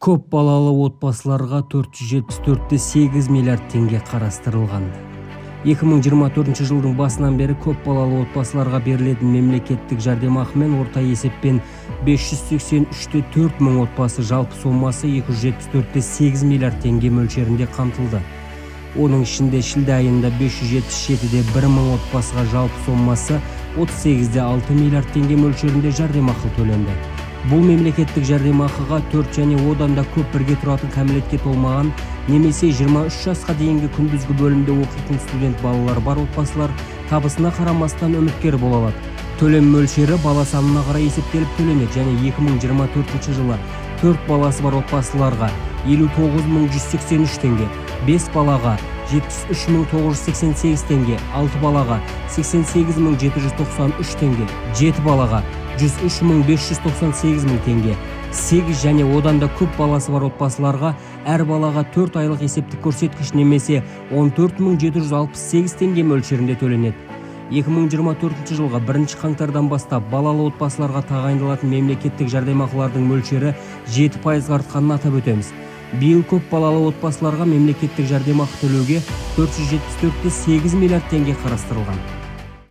Көп балалы отбасыларға 474,8 миллиард теңге қарастырылған. 2024 жылдың басынан бері көп балалы отбасыларға берілетін мемлекеттік жәрдемақымен орта есеппен 583,4 мың отбасы жалпы сомасы 274,8 миллиард теңге мөлшерінде қамтылды. Оның ішінде шілде айында 577,1 мың отбасыға жалпы сомасы 38,6 миллиард теңге мөлшерінде жәрдемақы төленді. Бұл мемлекеттік жәрдемақыға 4 және одан да көп бірге тұратын кәмелетке толмаған немесе 23 жасқа дейінгі күндізгі бөлімде оқитын студент балалар бар отбасылар табысына қарамастан үміткер бола алады. Төлем мөлшері бала санына қарай есептеліп төленеді және 2024 жылы 4 баласы бар отбасыларға 59 183 теңге, 5 балаға 73 988 теңге, 6 балаға 88 793 теңге, 7 балаға 103 598 мың теңге, 8 және одан да көп баласы бар отбасыларға әр балаға 4 айлық есептік көрсеткіш немесе 14 768 теңге мөлшерінде төленеді. 2024 жылғы 1 қаңтардан бастап балалы отбасыларға тағайындалатын мемлекеттік жәрдемақылардың мөлшері 7 пайызға артқанын атап өтеміз. Биыл көп балалы отбасыларға мемлекеттік жәрдемақы төлеуге 474,8 миллиард теңге қарастырылған.